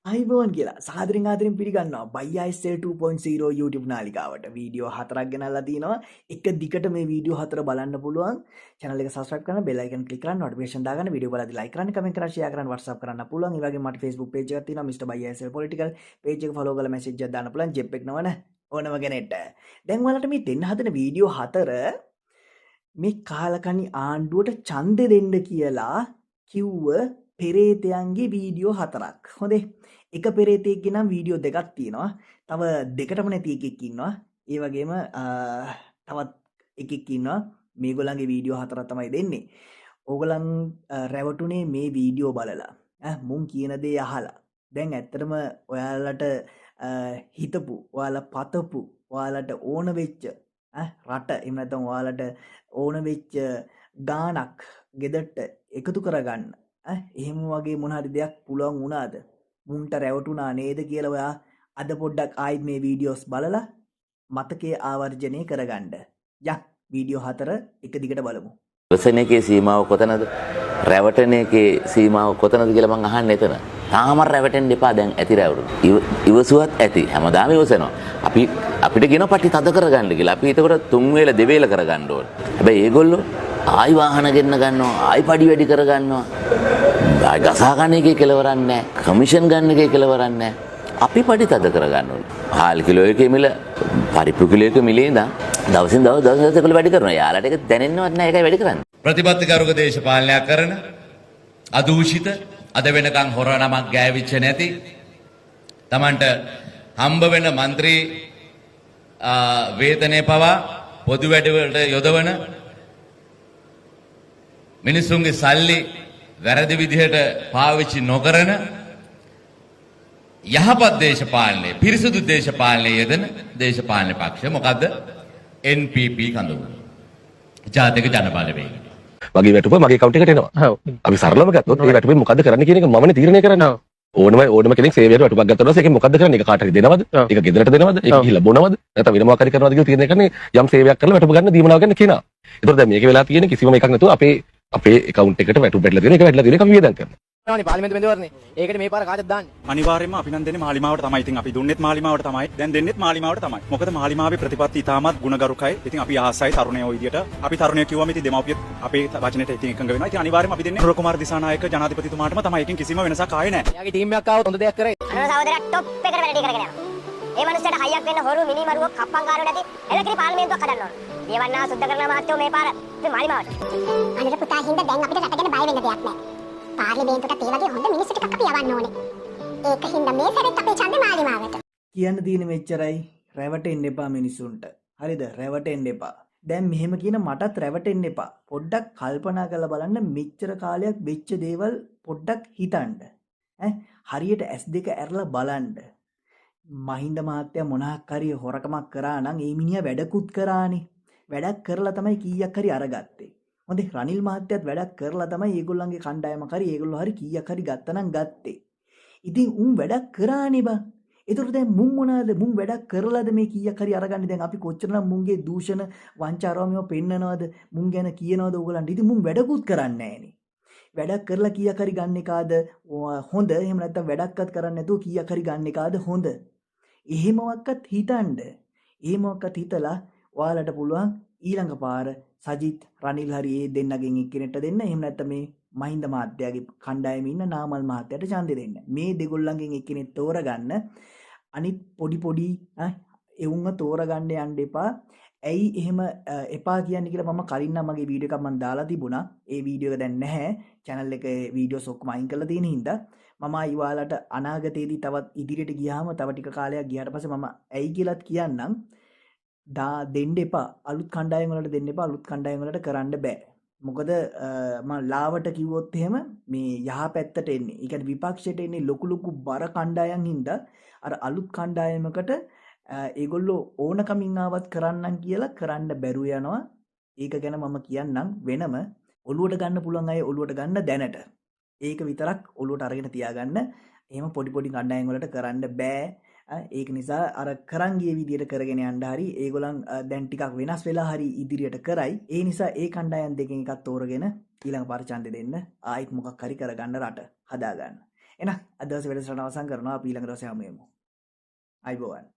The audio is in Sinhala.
අයිබෝන් කියලා සාදරෙන් ආදරෙන් පිළිගන්නවා BISL 2.0 YouTube නාලිකාවට. වීඩියෝ හතරක් ගෙනල්ලා තිනවා. එක දිගට මේ වීඩියෝ හතර බලන්න පුළුවන්. Channel එක subscribe කරන්න, bell icon click කරන්න, notification දාගන්න, වීඩියෝ බලද්දි like කරන්න, comment කරන්න, share කරන්න, WhatsApp කරන්න පුළුවන්. ඒ වගේම මට Facebook page එකක් තියෙනවා, Mr. BISL Political page එක follow කරලා message එකක් දාන්න පුළුවන්. JPEG නොවන ඕනම කෙනෙක්ට. දැන් ඔයාලට මේ දෙන්න හදන වීඩියෝ හතර මේ කාලකණි ආණ්ඩුවට ඡන්දෙ දෙන්න කියලා කිව්ව පෙරේතයන්ගේ වීඩියෝ හතරක්. හොඳේ. එක පෙරේතයෙක්ගේ නම් වීඩියෝ දෙකක් තියෙනවා. තව දෙකටම නැති එකෙක් ඉන්නවා. ඒ වගේම තවත් එකෙක් ඉන්නවා. මේගොල්ලන්ගේ වීඩියෝ හතරක් තමයි දෙන්නේ. ඕගොල්ලන් රැවටුනේ මේ වීඩියෝ බලලා. මුන් කියන දේ අහලා. දැන් ඇත්තටම ඔයාලට හිතපු, ඔයාලා පතපු, ඔයාලට ඕන වෙච්ච රට, එහෙම නැත්නම් ඔයාලට ඕන වෙච්ච ගාණක් ගෙදරට එකතු කරගන්න එහෙම වගේ මොන හරි දෙයක් පුළුවන් වුණාද? මුන්ට රැවටුණා නේද කියලා ඔයා අද පොඩ්ඩක් ආයිත් මේ වීඩියෝස් බලලා මතකයේ ආවර්ජනය කරගන්න. යක් වීඩියෝ හතර එක දිගට බලමු. ඉවසන එකේ සීමාව කොතනද? රැවටෙන එකේ සීමාව කොතනද කියලා මං අහන්නේ එතන. තාම රැවටෙන්න එපා, දැන් ඇති රැවටුන. ඉවසුවත් ඇති. හැමදාම ඉවසනවා. අපි අපිට කියන පටි තද කරගන්න කියලා. අපි එතකොට තුන් වේල දෙවේල කරගන්න ඕන. හැබැයි ඒගොල්ලෝ ආයි වාහන ගෙන්න ගන්නවා, ආයි පඩි වැඩි කරගන්නවා. ආයි ගසා ගන්න එකේ කෙලවරක් නැහැ. කමිෂන් ගන්න එකේ කෙලවරක් නැහැ. අපි පඩි තද කරගන්න ඕනේ. හාල් කිලෝ එකේ මිල, පරිප්පු කිලෝ එකේ මිලේ ඉඳන් දවසින් දවස් දවසින් දවස් ඒගොල්ලෝ වැඩි කරනවා. යාලට ඒක දැනෙන්නවත් නැහැ, ඒකයි වැඩි කරන්නේ. ප්‍රතිපත්තිගරුක දේශපාලනයක් කරන අදූෂිත, අද වෙනකන් හොර නමක් ගෑවිච්ච නැති, Tamanට හම්බ වෙන මන්ත්‍රී වේතනය පවා පොදු වැඩවලට යොදවන, මිනිස්සුන්ගේ සල්ලි වැරදි විදිහට පාවිච්චි නොකරන, යහපත් දේශපාලනය, පිරිසුදු දේශපාලනය යෙදෙන දේශපාලන පක්ෂ මොකද්ද? NPP කඳවුරු. ජාතික ජන බලවේගය. මගේ වැටුප මගේ ඇකවුන්ට් එකට එනවා. අපි සරලව ගත්තොත් ඒ වැටුපෙන් මොකද්ද කරන්න කියන එක මමනේ තීරණය කරන්නේ. ඕනම ඕනම කෙනෙක් සේවයට වැටුපක් ගත්තා පස්සේ ඒකෙන් මොකද්ද කරන්නේ? ඒක කාට හරි දෙනවද? ඒක ගෙදරට දෙනවද? ඒක ගිහිල්ලා බොනවද? නැත්නම් වෙන මොකක් හරි කරනවද කියලා තීරණය කරන්නේ යම් සේවයක් කරලා වැටුප ගන්න දීමනාව ගන්න කෙනා. ඒතකොට දැන් මේක වෙලා තියෙන කිසිම එකක් නැතුව අපේ අපේ ඇකවුන්ට් එකට වැටුප වැටලා තියෙන එක වැටලා තියෙන එක අපි වියදම් කරනවා. පාර්ලිමේන්තු මැතිවරණේ. ඒකට මේ පාර කාටද දාන්නේ? අනිවාර්යයෙන්ම අපි නම් දෙන්නේ මාලිමාවට තමයි. ඉතින් අපි දුන්නෙත් මාලිමාවට තමයි. දැන් දෙන්නෙත් මාලිමාවට තමයි. මොකද මාලිමාවේ ප්‍රතිපත්ති ඉතාමත් ගුණගරුකයි. ඉතින් අපි ආසයි තරුණයෝ විදියට. අපි තරුණයෝ කිව්වම ඉතින් දෙමව්පියත් අපේ වචනෙට ඉතින් එකඟ වෙනවා. ඉතින් අනිවාර්යයෙන්ම අපි දෙන්නේ අනුර කුමාර දිසානායක ජනාධිපතිතුමාටම තමයි. ඒකෙන් කිසිම වෙනසක් ආයේ නැහැ. එයාගේ ටීම් එකක් ආවොත් හොඳ දෙයක් කරයි. අනුර සහෝදරයා ටොප් එකට වැඩ ටික කරගෙන යනවා. ඒ මනුස්සයාට හයියක් වෙන්න හොරු මිනිමරුවෝ කප්පංකාරයෝ නැති එලකිරි පාර්ලිමේන්තුවක් හදන්න ඕන. දියවන්නා සුද්ධ කරන මහත්තයෝ මේ පාර ඉතින් මාලිමාවට. අනුර පුතා හින්දා දැන් අපිට රට ගැන බය වෙන්න දෙයක් නැහැ. පාර්ලිමේන්තුවටත් ඒ වගේ හොඳ මිනිස්සු ටිකක් අපි යවන්න ඕනේ. ඒක හින්දා මේ සැරේත් අපේ ඡන්දේ මාලිමාවට. කියන්න තියෙන මෙච්චරයි. රැවටෙන්න එපා මිනිස්සුන්ට. හරිද? රැවටෙන්න එපා. දැන් මෙහෙම කියන මටත් රැවටෙන්න එපා. පොඩ්ඩක් කල්පනා කරලා බලන්න, මෙච්චර කාලයක් වෙච්ච දේවල් පොඩ්ඩක් හිතන්න. ඈ හරියට S2 ඇරලා බලන්න. මහින්ද මහත්තයා මොනක් හරි හොරකමක් කරා නම් ඒ මිනිහා වැඩකුත් කරානේ. වැඩක් කරලා තමයි කීයක් හරි අරගත්තේ. හොඳේ, රනිල් මහත්තයාත් වැඩක් කරලා තමයි ඒගොල්ලන්ගේ කණ්ඩායමක් හරි ඒගොල්ලෝ හරි කීයක් හරි ගත්තනම් ගත්තේ. ඉතින් උන් වැඩක් කරානේ බං. ඒතකොට දැන් මුන් මොනවාද, මුන් වැඩක් කරලාද මේ කීයක් හරි අරගන්නේ? දැන් අපි කොච්චරනම් මුන්ගේ දූෂණ වංචාරව මේවා පෙන්නනවද, මුන් ගැන කියනවද ඕගොල්ලන්ට? ඉතින් මුන් වැඩකුත් කරන්නේ නෑනේ. වැඩක් කරලා කීයක් හරි ගන්න එකාද හොඳ? එහෙම නැත්නම් වැඩක්වත් කරන්නේ නැතුව කීයක් හරි ගන්න එකාද හොඳ? එහෙමවත් හිතන්න. එහෙමවත් හිතලා ඔයාලට පුළුවන් ඊළඟ පාර සජිත්, රනිල් හරි ඒ දෙන්නගෙන් එක්කෙනෙක්ට දෙන්න. එහෙම නැත්නම් මේ මහින්ද මහත්තයාගේ කණ්ඩායමේ ඉන්න නාමල් මහත්තයාට ඡන්දෙ දෙන්න. මේ දෙගොල්ලන්ගෙන් එක්කෙනෙක් තෝරගන්න. අනිත් පොඩි පොඩි එවුන්ව තෝරගන්න යන්න එපා. ඇයි එහෙම එපා කියන්නේ කියලා මම කලින් නම් මගේ වීඩියෝ එකක් මම දාලා තිබුණා. ඒ වීඩියෝ එක දැන් නැහැ. චැනල් එකේ වීඩියෝස් ඔක්කොම අයින් කරලා තියෙන හින්දා මම ආයි ඔයාලට අනාගතයේදී තවත් ඉදිරියට ගියාම, තව ටික කාලයක් ගියාට පස්සේ මම ඇයි කියලාත් කියන්නම්. දෙන්න එපා. අලුත් කණ්ඩායම් වලට දෙන්න එපා. අලුත් කණ්ඩායම් වලට කරන්න බෑ. මොකද මම ලාවට කිව්වොත් එහෙම මේ යහ පැත්තට එන්නේ. ඒ කියන්නේ විපක්ෂයට එන්නේ ලොකු ලොකු බර කණ්ඩායම් හින්දා අර අලුත් කණ්ඩායමකට ඒගොල්ලෝ ඕනකමින් ආවත් කරන්නම් කියලා කරන්න බැරුව යනවා. ඒක ගැන මම කියන්නම් වෙනම. ඔලුවට ගන්න පුළුවන් අය ඔලුවට ගන්න දැනට. ඒක විතරක් ඔලුවට අරගෙන තියාගන්න. එහෙම පොඩි පොඩි කණ්ඩායම් වලට කරන්න බෑ. ඒක නිසා අර කරන් ගිය විදියට කරගෙන යන්න හරි ඒගොල්ලන් දැන් ටිකක් වෙනස් වෙලා හරි ඉදිරියට කරයි. ඒ නිසා ඒ කණ්ඩායම් දෙකෙන් එකක් තෝරගෙන ඊළඟ පාර ඡන්දෙ දෙන්න. ආයිත් මොකක් හරි කරගන්න රට හදාගන්න. එහෙනම් අද දවසේ වැඩසටහන අවසන් කරනවා. අපි ඊළඟ දවසේ හමු වෙමු. ආයුබෝවන්.